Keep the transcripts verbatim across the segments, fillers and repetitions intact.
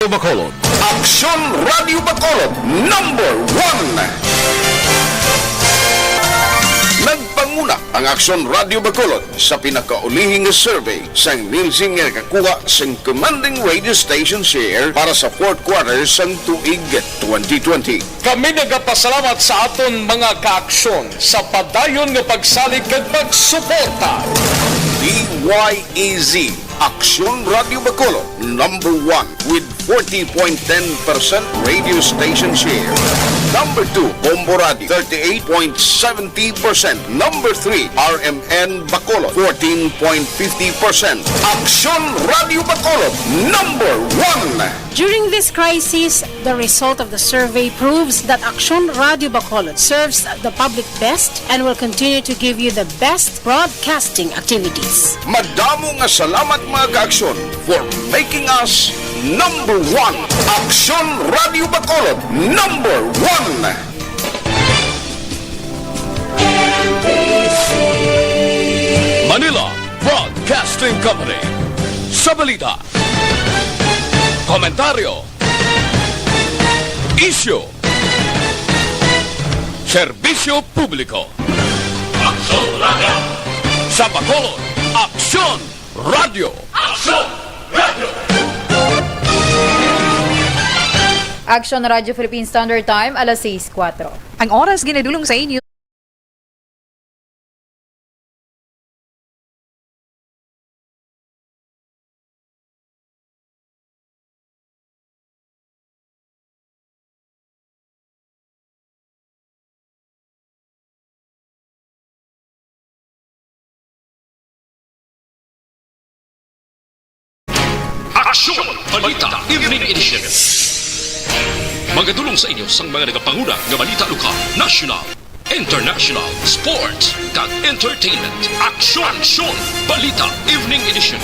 Bacolod. Aksyon Radio Bacolod, number one. Nagpanguna ang Aksyon Radio Bacolod sa pinakaulihi nga survey sang Nielsen nga nakakuha sang commanding radio station share para sa fourth quarter sang tuig twenty twenty. Kami nagapasalamat sa aton mga kaaksyon sa padayon nga pagsalig kag pagsuporta. D Y E Z, Aksyon Radio Bacolod, number one with forty point ten percent radio station share. Number two, Bombo Radio, thirty-eight point seventy percent. Number three, R M N Bacolod, fourteen point fifty percent. Aksyon Radio Bacolod, number one. During this crisis, the result of the survey proves that Aksyon Radio Bacolod serves the public best and will continue to give you the best broadcasting activities. Madamo nga salamat, mga kaaksyon, for making us number one. Aksyon Radio Bacolod, number one. Manila Broadcasting Company. Sa balita, komentaryo, isyu, serbisyo publiko. Aksyon Radio. Sa Bacolod, Aksyon Radio. Aksyon Radio. Aksyon Radio Philippine Standard Time, alas sais kuwatro. Ang oras ginadulong sa inyo. Aksyon! Balita Evening Edition. Magadulong sa inyo sang mga nagapanguna nga balita lokal, national, international, sports, kag entertainment. Aksyon! Aksyon! Balita Evening Edition.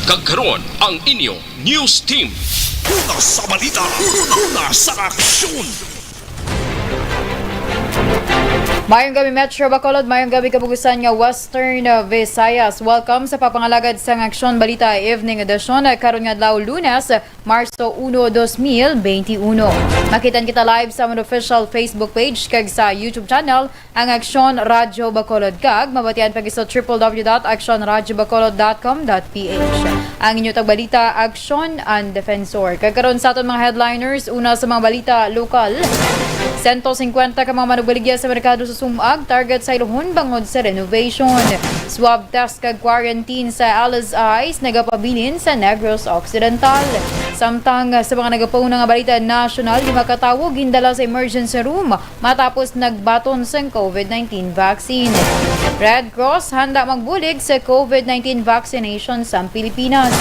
Kag karon, ang inyo news team. Una sa balita, una sa aksyon. Mayong gabi, Metro Bacolod. Mayong gabi, kabugusan nga Western Visayas. Welcome sa papangalagad sang Aksyon Balita Evening Edition, karon nga adlaw, Lunes, Marso uno, dos mil beintiuno. Makitan kita live sa amon official Facebook page kag sa YouTube channel, ang Aksyon Radyo Bacolod, kag mabatian pa sa triple W dot aksyon radyo bacolod dot com dot P H. Ang inyo tagbalita, Aksyon, ang Defensor. Kag karon sa aton mga headliners, una sa mga balita lokal. Sento singkwenta ka mga manugbaligya sa merkado sa Sumag, target sa Ilohon bangod sa renovation. Swab test kag quarantine sa L S Is nagapabilin sa Negros Occidental. Samtang sa mga nagapauna nga balita nasyonal, lima ka tawo gindala sa emergency room matapos nagbaton sang COVID nineteen vaccine. Red Cross handa magbulig sa COVID nineteen vaccination sa Pilipinas.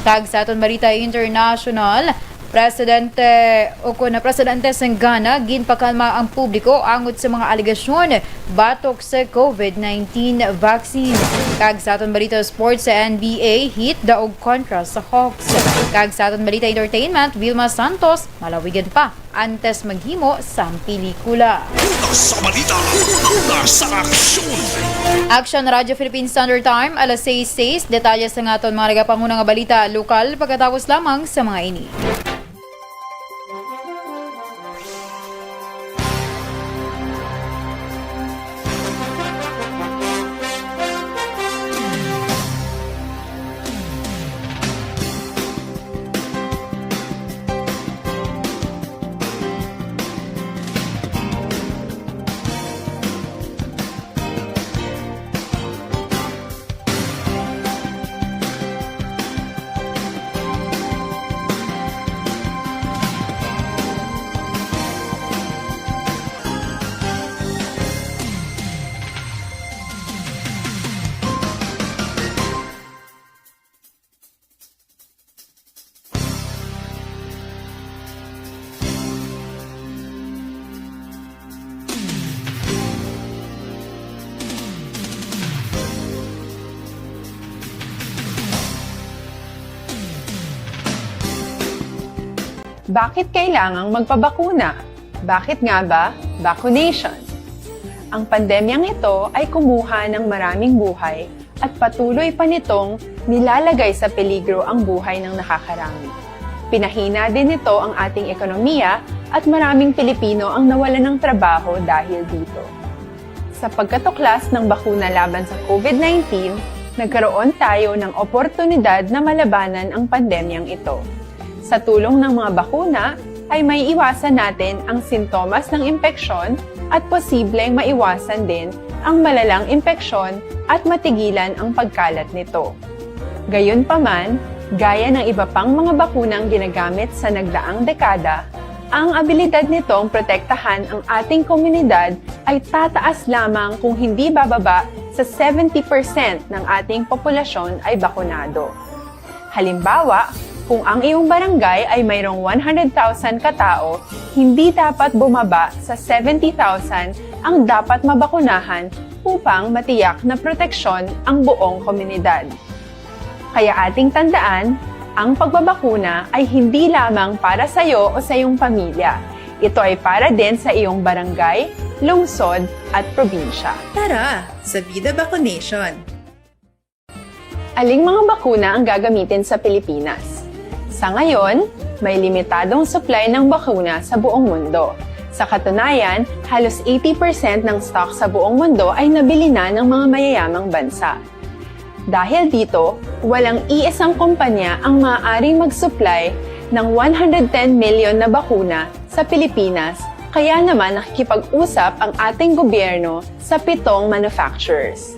Kag sa aton balita international, Presidente, o kun Presidente sang Ghana, ginpakalma ang publiko angot sa mga alegasyon batok sa COVID nineteen vaccine. Kag sa aton balita sports, sa N B A, Heat daog kontra sa Hawks. Kag sa aton balita entertainment, Vilma Santos, malawigan pa antes maghimo sang pelikula. Una sa balita, una sa aksyon. Aksyon Radyo Philippine Standard Time, alas sais sais. Detalye sa aton mga nagapanguna nga balita lokal pagkatapos lamang sa mga ini. Bakit kailangang magpabakuna? Bakit nga ba vaccination? Ang pandemyang ito ay kumuha ng maraming buhay at patuloy pa nitong nilalagay sa peligro ang buhay ng nakakarami. Pinahina din nito ang ating ekonomiya at maraming Pilipino ang nawalan ng trabaho dahil dito. Sa pagkatuklas ng bakuna laban sa COVID nineteen, nagkaroon tayo ng oportunidad na malabanan ang pandemyang ito. Sa tulong ng mga bakuna, ay may iwasan natin ang sintomas ng impeksyon at posibleng maiwasan din ang malalang impeksyon at matigilan ang pagkalat nito. Gayunpaman, gaya ng iba pang mga bakunang ginagamit sa nagdaang dekada, ang abilidad nitong protektahan ang ating komunidad ay tataas lamang kung hindi bababa sa seventy percent ng ating populasyon ay bakunado. Halimbawa, kung ang iyong barangay ay mayroong one hundred thousand katao, hindi dapat bumaba sa seventy thousand ang dapat mabakunahan upang matiyak na proteksyon ang buong komunidad. Kaya ating tandaan, ang pagbabakuna ay hindi lamang para sa iyo o sa iyong pamilya. Ito ay para din sa iyong barangay, lungsod, at probinsya. Tara, sa Vida Vaccination! Aling mga bakuna ang gagamitin sa Pilipinas? Sa ngayon, may limitadong supply ng bakuna sa buong mundo. Sa katunayan, halos eighty percent ng stock sa buong mundo ay nabili na ng mga mayayamang bansa. Dahil dito, walang iisang kumpanya ang maaaring mag-supply ng one hundred ten million na bakuna sa Pilipinas, kaya naman nakikipag-usap ang ating gobyerno sa pitong manufacturers.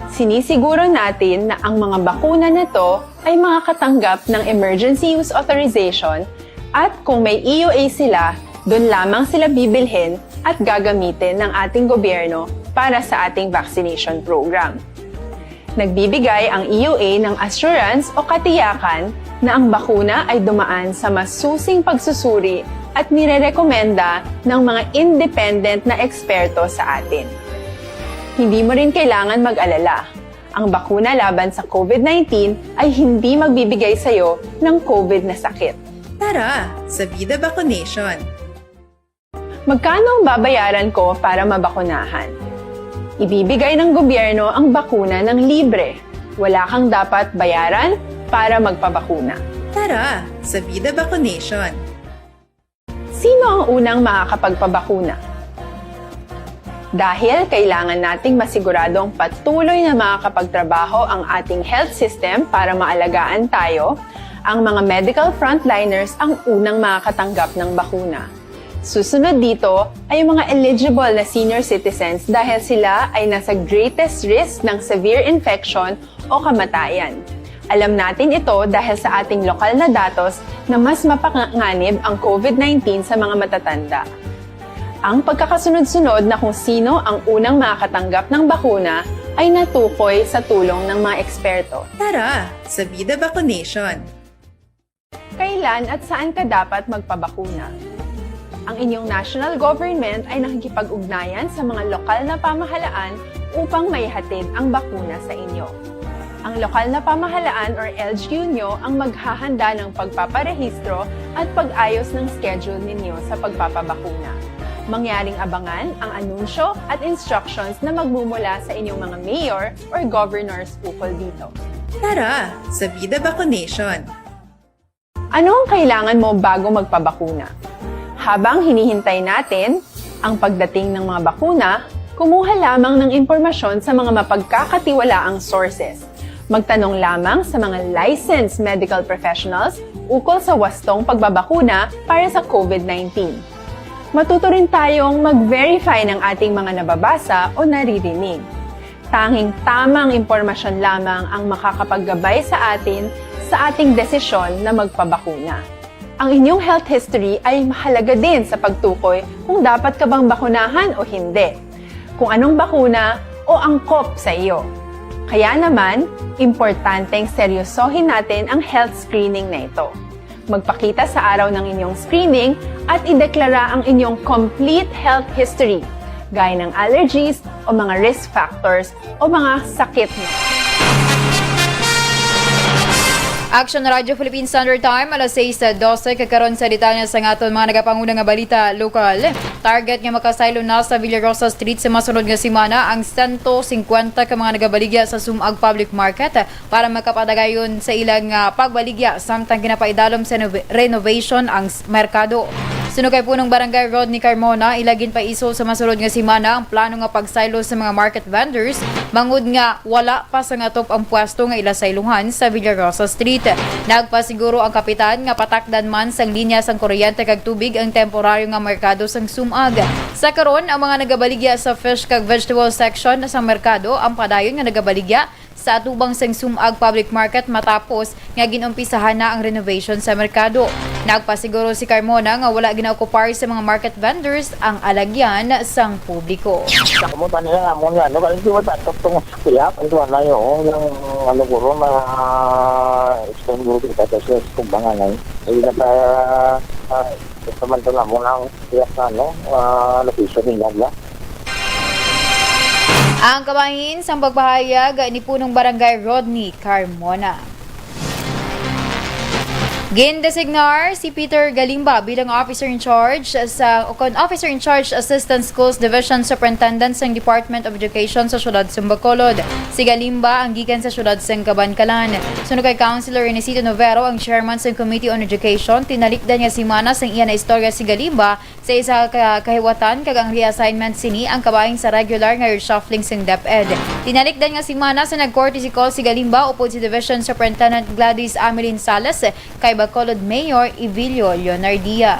Sinisiguro natin na ang mga bakuna na to ay makakatanggap ng emergency use authorization at kung may E U A sila, doon lamang sila bibilhin at gagamitin ng ating gobyerno para sa ating vaccination program. Nagbibigay ang E U A ng assurance o katiyakan na ang bakuna ay dumaan sa masusing pagsusuri at nirerekomenda ng mga independent na eksperto sa atin. Hindi mo rin kailangan mag-alala. Ang bakuna laban sa COVID nineteen ay hindi magbibigay sa iyo ng COVID na sakit. Tara, sa Vida Vaccination! Magkano ang babayaran ko para mabakunahan? Ibibigay ng gobyerno ang bakuna ng libre. Wala kang dapat bayaran para magpabakuna. Tara, sa Vida Vaccination! Sino ang unang makakapagpabakuna? Dahil kailangan nating masiguradong patuloy na makakapagtrabaho ang ating health system para maalagaan tayo, ang mga medical frontliners ang unang makakatanggap ng bakuna. Susunod dito ay ang mga eligible na senior citizens dahil sila ay nasa greatest risk ng severe infection o kamatayan. Alam natin ito dahil sa ating lokal na datos na mas mapanganib ang COVID nineteen sa mga matatanda. Ang pagkakasunod-sunod na kung sino ang unang makakatanggap ng bakuna ay natukoy sa tulong ng mga eksperto. Tara, sa Vida Vaccination! Kailan at saan ka dapat magpabakuna? Ang inyong national government ay nakikipag-ugnayan sa mga lokal na pamahalaan upang maihatid ang bakuna sa inyo. Ang lokal na pamahalaan or L G U nyo ang maghahanda ng pagpaparehistro at pag-ayos ng schedule ninyo sa pagpapabakuna. Mangyaring abangan ang anunsyo at instructions na magmumula sa inyong mga mayor or governors ukol dito. Tara, sa Vida Vaccination! Ano ang kailangan mo bago magpabakuna? Habang hinihintay natin ang pagdating ng mga bakuna, kumuha lamang ng impormasyon sa mga mapagkakatiwalaang sources. Magtanong lamang sa mga licensed medical professionals ukol sa wastong pagbabakuna para sa COVID nineteen. Matuto rin tayong mag-verify ng ating mga nababasa o naririnig. Tanging tamang impormasyon lamang ang makakapaggabay sa atin sa ating desisyon na magpabakuna. Ang inyong health history ay mahalaga din sa pagtukoy kung dapat ka bang bakunahan o hindi, kung anong bakuna o angkop sa iyo. Kaya naman, importanteng seryosohin natin ang health screening na ito. Magpakita sa araw ng inyong screening at ideklara ang inyong complete health history, gaya ng allergies o mga risk factors o mga sakit mo. Action Radio Philippine Standard Time, alas sais dose. Kag karon sa detalye sa aton mga nagapanguna nga balita lokal. Target nga makasaylo na sa Villarosa Street sa masunod nga semana ang sento singkwenta ka mga nagabaligya sa Sumag Public Market para makapadayon sa ilang, ah, pagbaligya samtang ginapaidalom sa renov-, renovation ang s-, merkado. Suno kay Punong Barangay Rodney Carmona, ila ginpaiso sa masunod nga semana ang plano nga pagsaylo sa mga market vendors, mangud nga wala pa sa ngatop ang pwesto nga ila sayluhan sa Villarosa Street. Nagpasiguro ang kapitan nga patakdan man sang linya sang kuryente kag tubig ang temporaryo nga merkado sang Sumag. Sa karon, ang mga nagabaligya sa fish kag vegetable section sa merkado ang padayon nga nagabaligya sa atubang sang Sumag Public Market matapos nga ginumpisahan na ang renovation sa merkado. Nagpasiguro si Carmona nga wala ginaokupar sa mga market vendors ang alagyan sang publiko. Sa kamo pa nila, amo nga, ano, kasi di ba, tatok tong kuyap, ito, ano, yung, yung, ano, guro, na extend mo kita sa kumbangan, ay, ay, naka, ah, ito man to na, mo na ang kuyap na, ano, ah, location nila, di ba? Ang kabahin sang pagpahayag ni Punong Barangay Rodney Carmona. Gindesignar si Peter Galimba bilang officer in charge sa, o kon Officer in Charge Assistant Schools Division Superintendent sang Department of Education sa siyudad sang Bacolod. Si Galimba ang gikan sa siyudad sang Kabankalan. Suno kay Councilor Renesito Novero, ang chairman sang Committee on Education, tinalikdan nga semana sang iya na istorya si Galimba sa isa ka kahiwatan, kag ang reassignment sini ang kabahin sa regular nga reshuffling sing DepEd. Tinalikdan nga semana sa nag-courtesy call si Galimba upod si Division Superintendent Gladys Amelin Salas kay Bacolod Mayor Evilio Leonardia.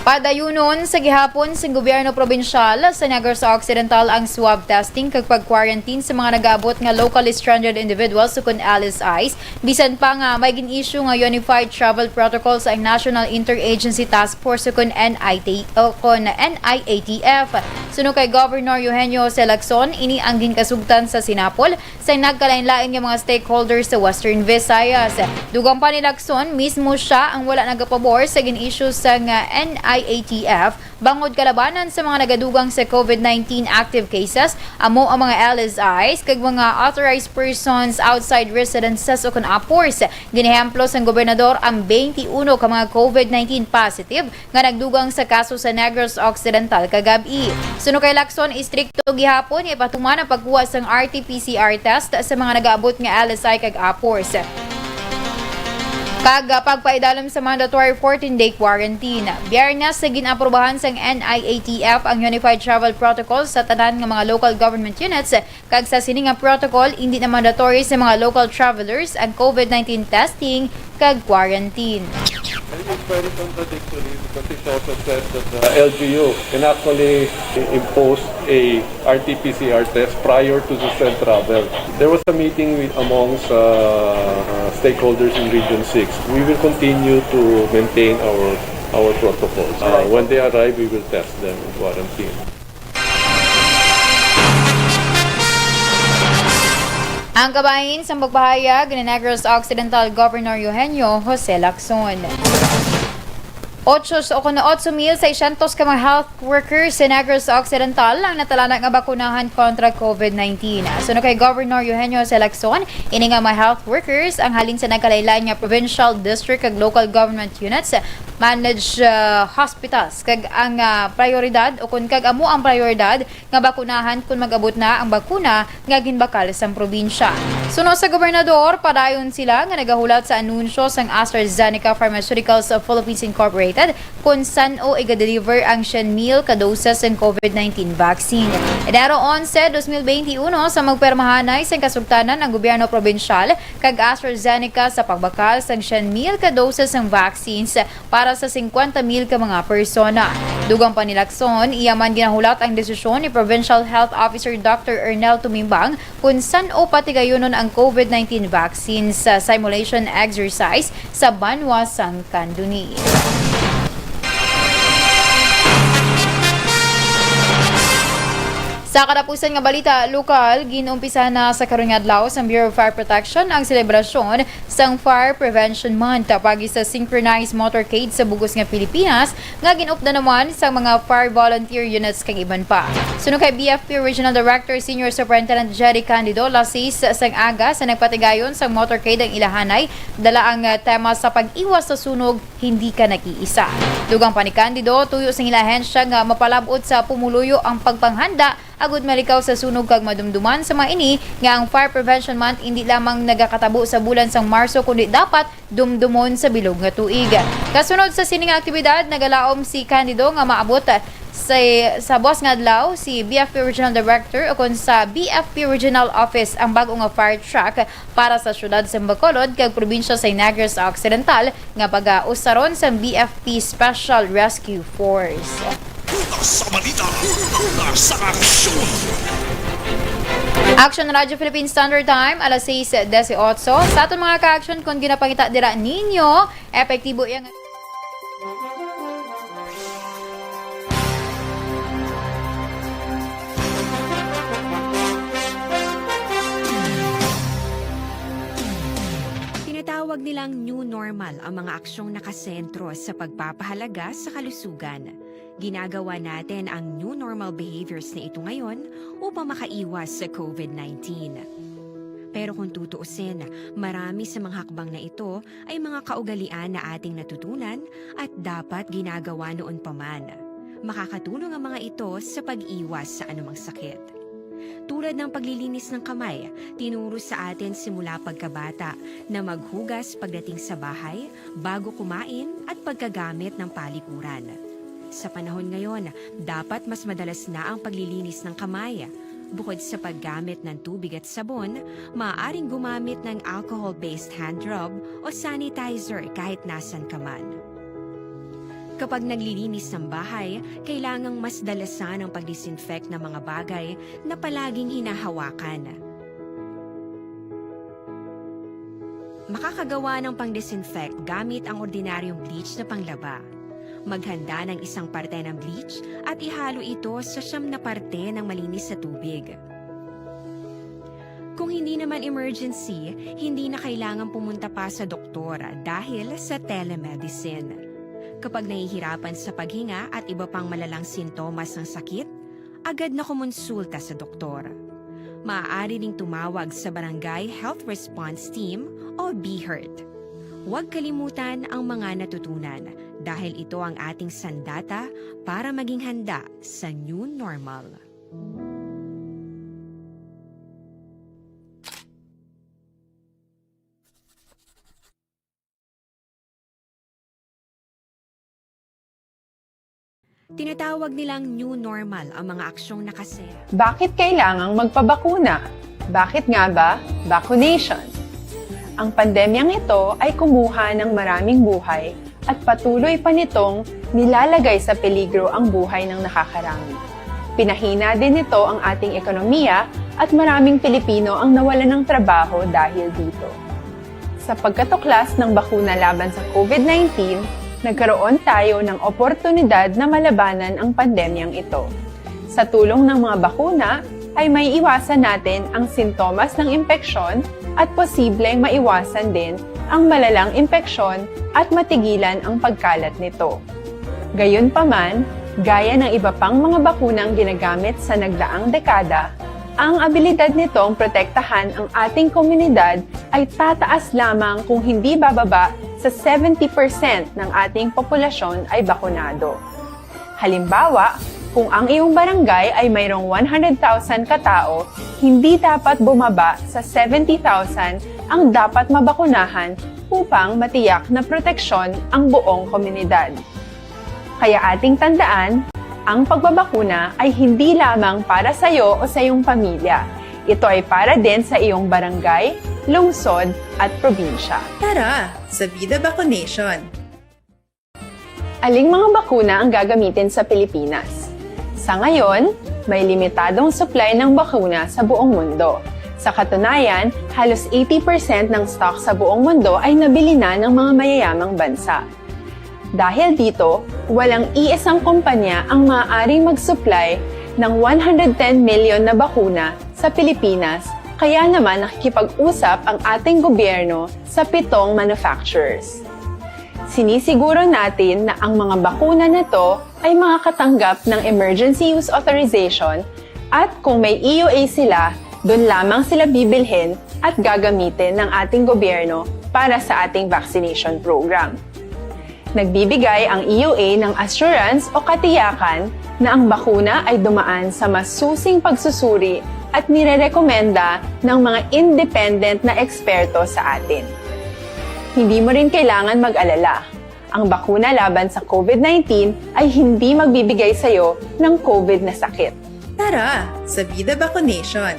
Padayunon sa gihapon sing gobyerno probinsyal sa Negros Occidental ang swab testing kag pag-quarantine sa mga nagaabot nga locally stranded individuals ukon L S Is. Bisan pa nga may gin-issue nga Unified Travel Protocol sa National Interagency Task Force, o kon N I T, o kon N I A T F. Suno kay Governor Eugenio Jose Lacson, ini ang ginkasugtan sa sinapol sa nagkalain-lain nga mga stakeholders sa Western Visayas. Dugang pa ni Lacson, mismo siya ang wala nagapabor sa gin-issue sang N I A T F bangod kalabanan sa mga nagadugang sa COVID nineteen active cases, amo ang mga L S Is kag mga authorized persons outside residences o kon apors. Ginehemplo sang gobernador ang twenty-one ka mga COVID nineteen positive nga nagdugang sa kaso sa Negros Occidental kagab-i. Suno kay Lacson, istrikto gihapon nga ipatuman ang pagkuha sang R T P C R test sa mga nagaabot nga L S I kag apors. Kag, ah, pagpaidalom sa mandatory fourteen-day quarantine. Biyernes, gin-aprubahan sang N I A T F ang Unified Travel Protocol sa tanan nga mga local government units kag sa sini nga protocol, indi na mandatory sa mga local travelers ang COVID nineteen testing kag quarantine. It's very contradictory because it's also said that the L G U can actually impose a R T P C R test prior to the said travel. There was a meeting with, amongst, uh, uh, stakeholders in Region six. We will continue to maintain our, our protocols. Uh, when they arrive, we will test them in quarantine. Ang kabahin sang pagpahayag ni Negros Occidental Governor Eugenio Jose Lacson. Otso, o kuno otso mil seiscientos ka mga health workers sa Negros Occidental ang natalana nga bakunahan kontra COVID nineteen. Suno kay Governor Eugenio Jose Lacson, ini nga mga health workers ang halin sa nagkalain-lain nga provincial, district, kag local government units, managed, uh, hospitals, kag ang, uh, prioridad o kun kag amo ang prioridad nga bakunahan kun mag-abot na ang bakuna nga ginbakal sang probinsya. Suno sa gobernador, padayon sila nga nagahulat sa anunsyo sang AstraZeneca Pharmaceuticals of Philippines Incorporated kun san-o iga-deliver ang syen mil ka doses sang COVID nineteen vaccine. Enero onse, dos mil beinti uno, sa magpermahanay sang kasugtanan ang gobyerno probinsyal kag AstraZeneca sa pagbakal sang syen mil ka doses sang vaccines para sa singkwenta mil ka mga persona. Dugang pa ni Lacson, iya man ginahulat ang desisyon ni Provincial Health Officer Doctor Ernel Tumimbang kun san-o patigayunon ang COVID nineteen vaccine sa simulation exercise sa banwa sang Candoni. Sa katapusan nga balita lokal, gin-umpisahan na sa karon nga adlaw sa Bureau of Fire Protection ang selebrasyon sang Fire Prevention Month paagi sa synchronized motorcade sa bug-os nga Pilipinas nga gin-updan naman sang mga fire volunteer units kag iban pa. Suno kay B F P Regional Director Senior Superintendent Jerry Candido, alas sais sang aga sa nagpatigayon sang motorcade ang ilahanay, dala ang, ah, tema sa pag-iwas sa sunog, hindi ka nag-iisa. Dugang pa ni Candido, tuyo sang ila ahensya nga mapalab-ot sa pumuluyo ang pagpanghanda agud malikaw sa sunog kag madumduman sa mga ini nga ang Fire Prevention Month indi lamang nagakatabo sa bulan sang Marso, kundi dapat dumdumon sa bilog nga tuig. Kasunod sa sini nga aktibidad, nagalaom si Candido nga maabot sa, sa buas nga adlaw si B F P Regional Director ukon sa B F P Regional Office ang bag-o nga fire truck para sa siyudad sa Bacolod kag probinsya sa Negros Occidental nga pag-ausaron sang B F P Special Rescue Force. Una sa balita, una sa aksyon. Action Radyo Philippine Standard Time, alas sais dieciocho. Sa aton mga ka-action, kung ginapangita dira ninyo, epektibo iya nga Tinatawag nilang new normal ang mga aksyong nakasentro sa pagpapahalaga sa kalusugan. Ginagawa natin ang new normal behaviors na ito ngayon upang makaiwas sa covid nineteen. Pero kung tutuusin, marami sa mga hakbang na ito ay mga kaugalian na ating natutunan at dapat ginagawa noon pa man. Makakatulong ang mga ito sa pag-iwas sa anumang sakit. Tulad ng paglilinis ng kamay, tinuro sa atin simula pagkabata na maghugas pagdating sa bahay, bago kumain, at pagkagamit ng palikuran. Sa panahon ngayon, dapat mas madalas na ang paglilinis ng kamay. Bukod sa paggamit ng tubig at sabon, maaaring gumamit ng alcohol-based hand rub o sanitizer kahit nasan ka man. Kapag naglilinis ng bahay, kailangang mas dalasan ang pag-disinfect ng mga bagay na palaging hinahawakan. Makakagawa ng pang-disinfect gamit ang ordinaryong bleach na panglaba. Maghanda ng isang parte ng bleach at ihalo ito sa siyam na parte ng malinis na tubig. Kung hindi naman emergency, hindi na kailangan pumunta pa sa doktor dahil sa telemedicine. Kapag nahihirapan sa paghinga at iba pang malalang sintomas ng sakit, agad na kumonsulta sa doktor. Maaari ring tumawag sa Barangay Health Response Team o BHERT. Huwag kalimutan ang mga natutunan dahil ito ang ating sandata para maging handa sa new normal. Tinatawag nilang new normal ang mga aksyong nakase- Bakit kailangang magpabakuna? Bakit nga ba vaccination? Ang pandemyang ito ay kumuha ng maraming buhay at patuloy pa nitong nilalagay sa peligro ang buhay ng nakakarami. Pinahina din nito ang ating ekonomiya at maraming Pilipino ang nawalan ng trabaho dahil dito. Sa pagkatuklas ng bakuna laban sa covid nineteen, nagkaroon tayo ng oportunidad na malabanan ang pandemyang ito. Sa tulong ng mga bakuna, ay maiiwasan natin ang sintomas ng impeksyon at posibleng maiwasan din ang malalang impeksyon at matigilan ang pagkalat nito. Gayunpaman, gaya ng iba pang mga bakunang ginagamit sa nagdaang dekada, ang abilidad nitong protektahan ang ating komunidad ay tataas lamang kung hindi bababa sa seventy percent ng ating populasyon ay bakunado. Halimbawa, kung ang iyong barangay ay mayroong one hundred thousand ka tawo, hindi dapat bumaba sa seventy thousand ang dapat mabakunahan upang matiyak na proteksyon ang buong komunidad. Kaya ating tandaan, ang pagbabakuna ay hindi lamang para sa iyo o sa iyong pamilya. Ito ay para din sa iyong barangay, lungsod, at probinsya. Tara, sa Vida Vaccination! Aling mga bakuna ang gagamitin sa Pilipinas? Sa ngayon, may limitadong supply ng bakuna sa buong mundo. Sa katunayan, halos eighty percent ng stock sa buong mundo ay nabili na ng mga mayayamang bansa. Dahil dito, walang iisang kumpanya ang maaaring mag-supply ng one hundred ten million na bakuna sa Pilipinas, kaya naman nakikipag-usap ang ating gobyerno sa pitong manufacturers. Sinisiguro natin na ang mga bakuna na to ay makakatanggap ng emergency use authorization, at kung may E U A sila, doon lamang sila bibilhin at gagamitin ng ating gobyerno para sa ating vaccination program. Nagbibigay ang E U A ng assurance o katiyakan na ang bakuna ay dumaan sa masusing pagsusuri at nirerekomenda ng mga independent na eksperto sa atin. Hindi mo rin kailangan mag-alala. Ang bakuna laban sa COVID nineteen ay hindi magbibigay sa iyo ng COVID na sakit. Tara sa Vida Vaccination!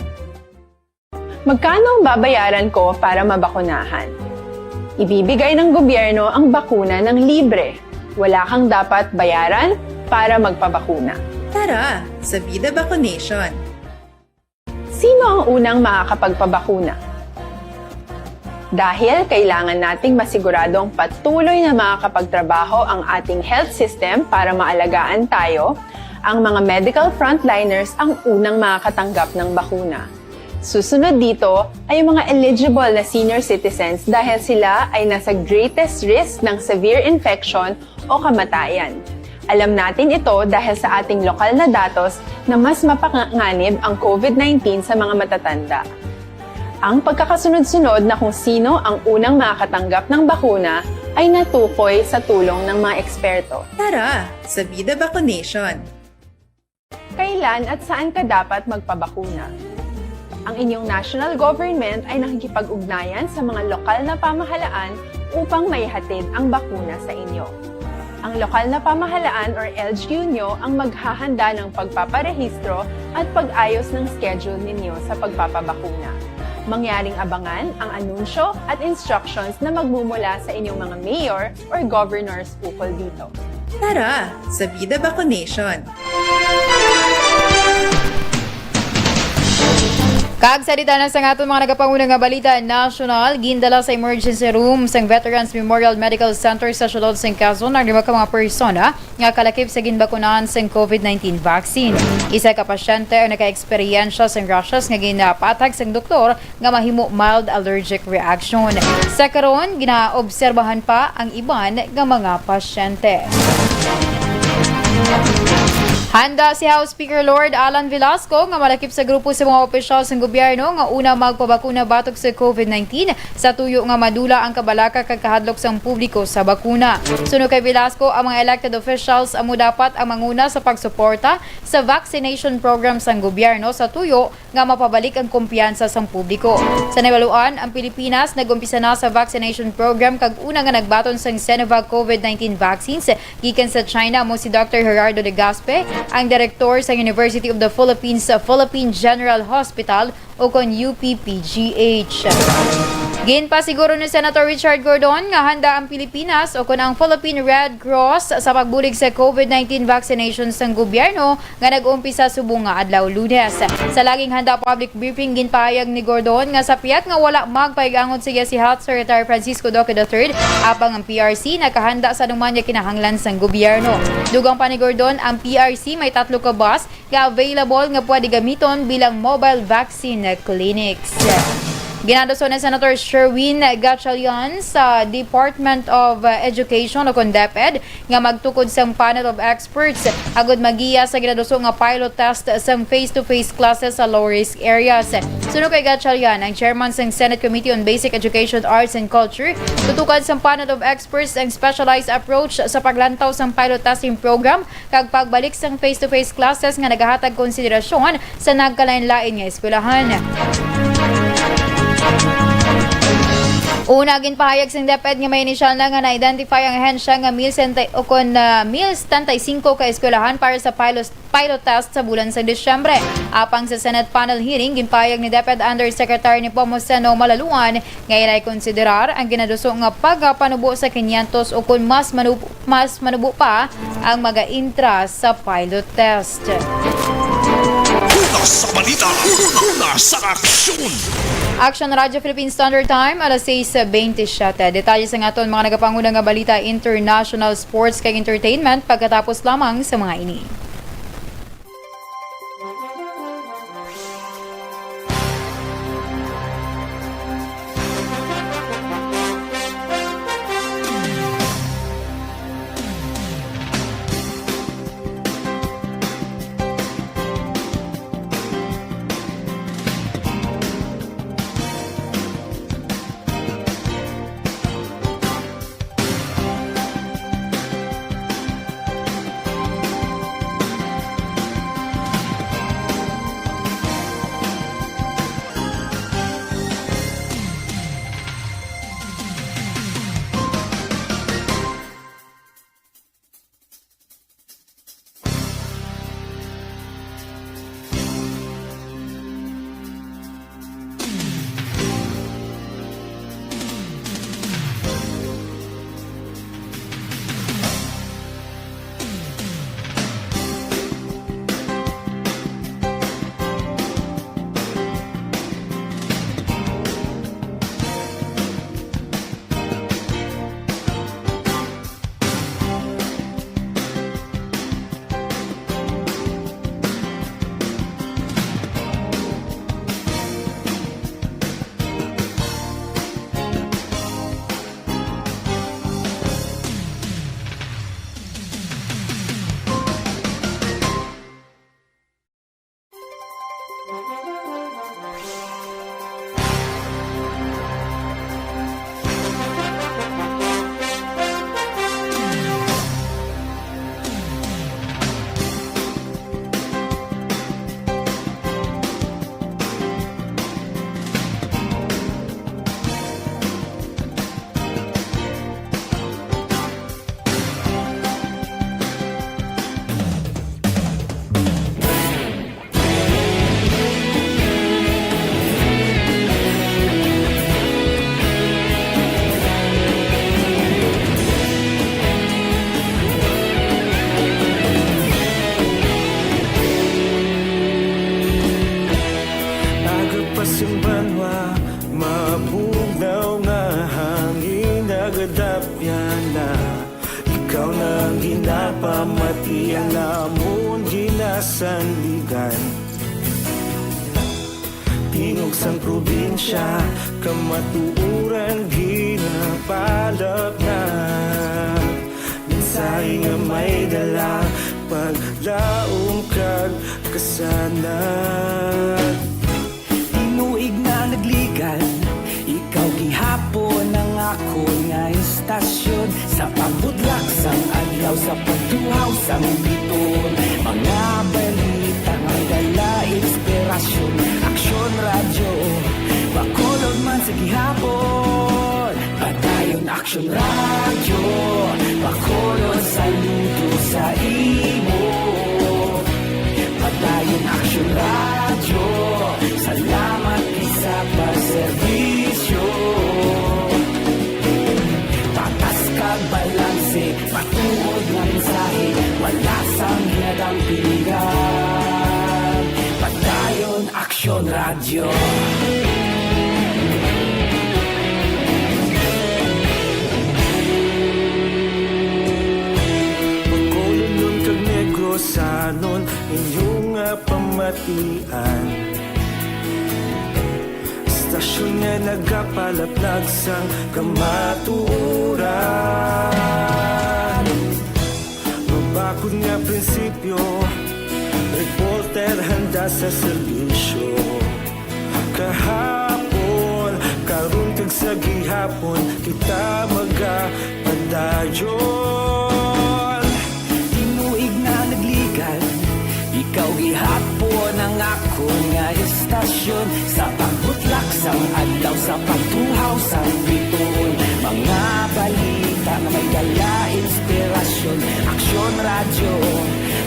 Magkano ang babayaran ko para mabakunahan? Ibibigay ng gobyerno ang bakuna ng libre. Wala kang dapat bayaran para magpabakuna. Tara sa Vida Vaccination! Sino ang unang makakapagpabakuna? Dahil kailangan nating masiguradong patuloy na makakapagtrabaho ang ating health system para maalagaan tayo, ang mga medical frontliners ang unang makakatanggap ng bakuna. Susunod dito ay ang mga eligible na senior citizens, dahil sila ay nasa greatest risk ng severe infection o kamatayan. Alam natin ito dahil sa ating lokal na datos na mas mapanganib ang COVID nineteen sa mga matatanda. Ang pagkakasunod-sunod na kung sino ang unang makakatanggap ng bakuna ay natukoy sa tulong ng mga eksperto. Tara sa Vida Vaccination! Kailan at saan ka dapat magpabakuna? Ang inyong national government ay nakikipag-ugnayan sa mga lokal na pamahalaan upang maihatid ang bakuna sa inyo. Ang lokal na pamahalaan or L G U nyo ang maghahanda ng pagpaparehistro at pag-ayos ng schedule ninyo sa pagpapabakuna. Mangyaring abangan ang anunsyo at instructions na magmumula sa inyong mga mayor or governors ukol dito. Tara sa Vida Vaccination! Kag sa detalye sang aton mga nagapanguna nga balita nasyonal, gindala sa emergency room sang Veterans Memorial Medical Center sa siyudad sang Quezon ang lima ka mga persona nga kalakip sa ginbakunahan sang COVID nineteen vaccine. Isa ka pasyente ang nakaeksperyensya sang rashes nga ginapatag sang doktor nga mahimo mild allergic reaction. Sa karon, ginaobserbahan pa ang iban nga mga pasyente. Handa si House Speaker Lourd Alan Velasco nga malakip sa grupo sa mga opisyal sang gobyerno nga una magpabakuna batok sa COVID nineteen sa tuyo nga madula ang kabalaka kag kahadlok sang publiko sa bakuna. Suno kay Velasco, ang mga elected officials amo dapat ang manguna sa pagsuporta sa vaccination program sang gobyerno sa tuyo nga mapabalik ang kumpiyansa sang publiko. Sa nahibaluan, ang Pilipinas nag-umpisa na sa vaccination program kag una nga nagbaton sang Sinovac COVID nineteen vaccines gikan sa China amo si Doctor Gerardo Legaspi, ang direktor sa University of the Philippines Philippine General Hospital, ukon U P P G H. Ginpasiguro ni Senator Richard Gordon nga handa ang Pilipinas, ukon ang Philippine Red Cross, sa pagbulig sa COVID nineteen vaccination sang gobyerno nga nag-umpisa subong nga adlaw Lunes. Sa laging handa public briefing, ginpahayag ni Gordon nga sa pihak nga wala magpaigangon sa iya si Health Secretary Francisco Duque the third, apang ang P R C nakahanda sa anuman nga kinahanglan sang gobyerno. Dugang pa ni Gordon, ang P R C may tatlo ka bus nga available nga pwede gamiton bilang mobile vaccine clinics. Ginaduso ni Senator Sherwin Gatchalian sa Department of Education, ukon DepEd, nga magtukod sang panel of experts agud magiya sa ginaduso nga pilot test sang face-to-face classes sa low-risk areas. Suno kay Gatchalian, ang chairman sang Senate Committee on Basic Education, Arts, and Culture, tutukan sang panel of experts ang specialized approach sa paglantaw sang pilot testing program kag pagbalik sang face-to-face classes nga nagahatag konsiderasyon sa nagkalain-lain nga eskwelahan. Una, ginpahayag sang DepEd nga may inisyal na nga na-identify ang ahensya nga mil senta, ukon, ah, mil setenta y cinco ka eskwelahan para sa pilot, pilot test sa bulan sa Disyembre. Apang sa Senate panel hearing, ginpahayag ni DepEd Undersecretary Nepomuceno Malaluan nga ila ikonsiderar ang ginaduso nga pagpanubo sa quinientos ukon mas manubo mas manubo pa ang mag-intra sa pilot test. Una sa balita, una sa aksyon. Action Radyo Philippine Standard Time, alas sais bentisiete. Detalye sa aton mga nagapanguna nga balita, international, sports, kag entertainment pagkatapos lamang sa mga ini. Iya namon ginasandigan. Tingog sang probinsya, kamatuoran ginapalapnag. Mensahe nga may dala, paglaom kag kasanag. Tinuig na nagligan, ikaw gihapon ang akon nga istasyon. Sa pagbutlak sang adlaw, sa pagtuhaw sang biton, mga balita nga may dala inspirasyon. Aksyon Radyo, Bacolod man sa gihapon. Padayon Aksyon Radyo, Bacolod, saludo sa imo. Padayon Aksyon Radyo, salamat gid sa pagserbisyo. Patas kag balanse, matuod nga mensahe, wala sang ginadampingan. Padayon Aksyon Radyo. Bacolodnon kag Negrosanon, inyo nga pamatian. Istasyon nga nagapalaplag sang kamatuoran. Mabakod nga prinsipyo, reporter handa sa serbisyo. Kahapon, karon kag sa gihapon, kita magapadayon. Tinuig na nagligan, ikaw gihapon ang akon nga istasyon. Sa pagbutlak sang adlaw, sa pagtuhaw sang biton, mga balita nga may dala inspirasyon. Aksyon Radyo,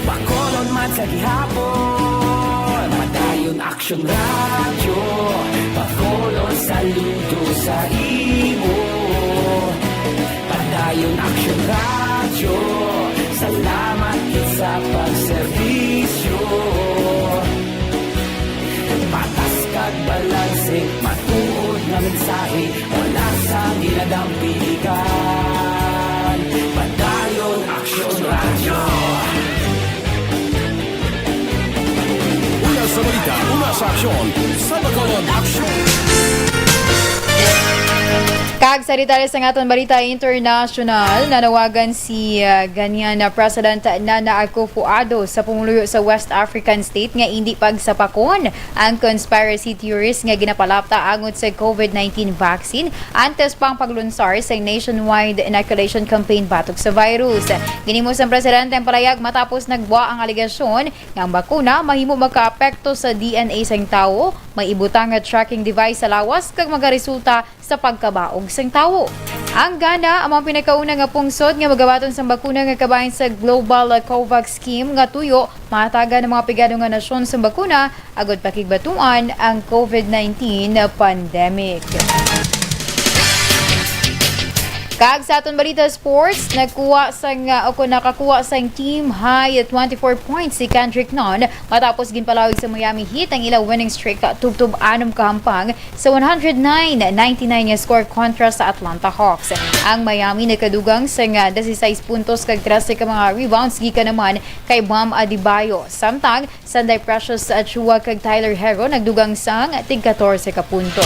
Bacolod man sa gihapon. Padayon Aksyon Radyo, Bacolod, saludo sa imo. Padayon Aksyon Radyo, salamat gid sa pagserbisyo. Patas kag balanse, matuod nga mensahe, wala sang ginadampingan. Padayon Aksyon Radyo. Una sa balita, una sa aksyon, sa Bacolod Aksyon. Kag sa detalye sang aton balita internasyonal, nanawagan si, ah, Ghanaian President Nana Akufo-Addo sa pumuluyo sa West African state nga indi pagsapakon ang conspiracy theories nga ginapalapta angot sa COVID nineteen vaccine antes pa ang paglunsar sa nationwide inoculation campaign batok sa virus. Ginhimo sang presidente ang palayag matapos naggwa ang alegasyon nga ang bakuna mahimo makaapekto sa D N A sang tawo, may ibutang nga tracking device sa lawas, kag magaresulta sa pagkabaog sang tawo. Ang Ghana amo ang pinakauna nga pungsod nga magabaton sang bakuna nga kabahin sa Global COVAX Scheme nga tuyo mahatagan ang mga pigado nga nasyon sang bakuna agud pakigbatuan ang COVID nineteen pandemic. Kag sa aton balita sports, nagkuha sang, uh, o kon nakakuha sang team high twenty-four points si Kendrick Nunn matapos ginpalawig sa Miami Heat ang ila winning streak tubtob anom ka hampang sa one hundred nine ninety-nine nga score kontra sa Atlanta Hawks. Ang Miami nagkadugang sang, uh, disisays puntos kag trese ka mga rebounds gikan naman kay Bam Adebayo. Samtang Sanday Precious Achiuwa kag Tyler Herro nagdugang sang tig katorse ka punto.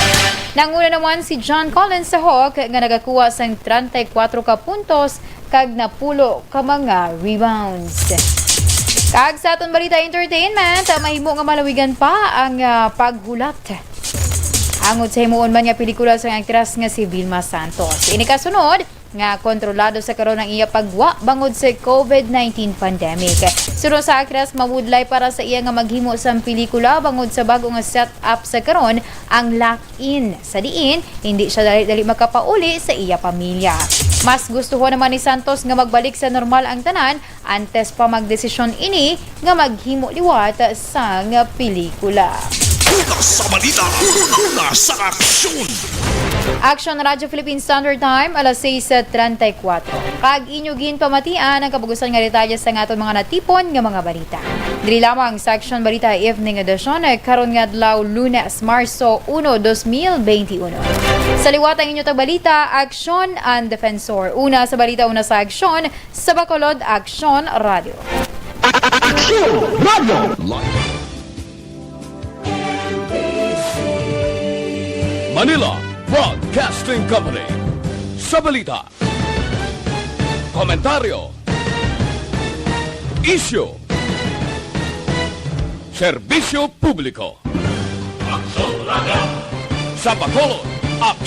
Nanguna naman si John Collins sa Hawk nga nagakuha sang treinta y cuatro ka puntos kag napulo ka mga rebounds. Kag sa aton balita entertainment, ah, mahimo nga malawigan pa ang, ah, paghulat angot sa himuon man nga pelikula sang aktres nga si Vilma Santos. Ini kasunod, nga kontrolado sa karon ang iya pagwa bangod sa COVID nineteen pandemic. Suno sa aktres, mabudlay para sa iya nga maghimo sang pelikula bangod sa bag-o nga setup sa karon, ang lock-in, sa diin hindi siya dali-dali makapauli sa iya pamilya. Mas gustuhon naman ni Santos nga magbalik sa normal ang tanan antes pa magdesisyon ini nga maghimo liwat sang pelikula. Una sa balita, una sa aksyon. Aksyon Radyo Philippine Standard Time, alas sais treinta y cuatro. Kag inyo ginpamatian ang kabagusan nga detalye sa aton mga natipon nga mga balita. Diri lamang sa Aksyon Balita Evening Edition, eh, karon nga adlaw, Lunes, Marso uno, dos mil benti uno. Sa liwat ang inyo tagbalita, Aksyon ang Defensor. Una sa balita, una sa aksyon, sa Bacolod Aksyon Radyo. Aksyon Radio! Manila Broadcasting Company. Sa balita, komentaryo, isyu, serbisyo publiko. Sa Bacolod, Aksyon!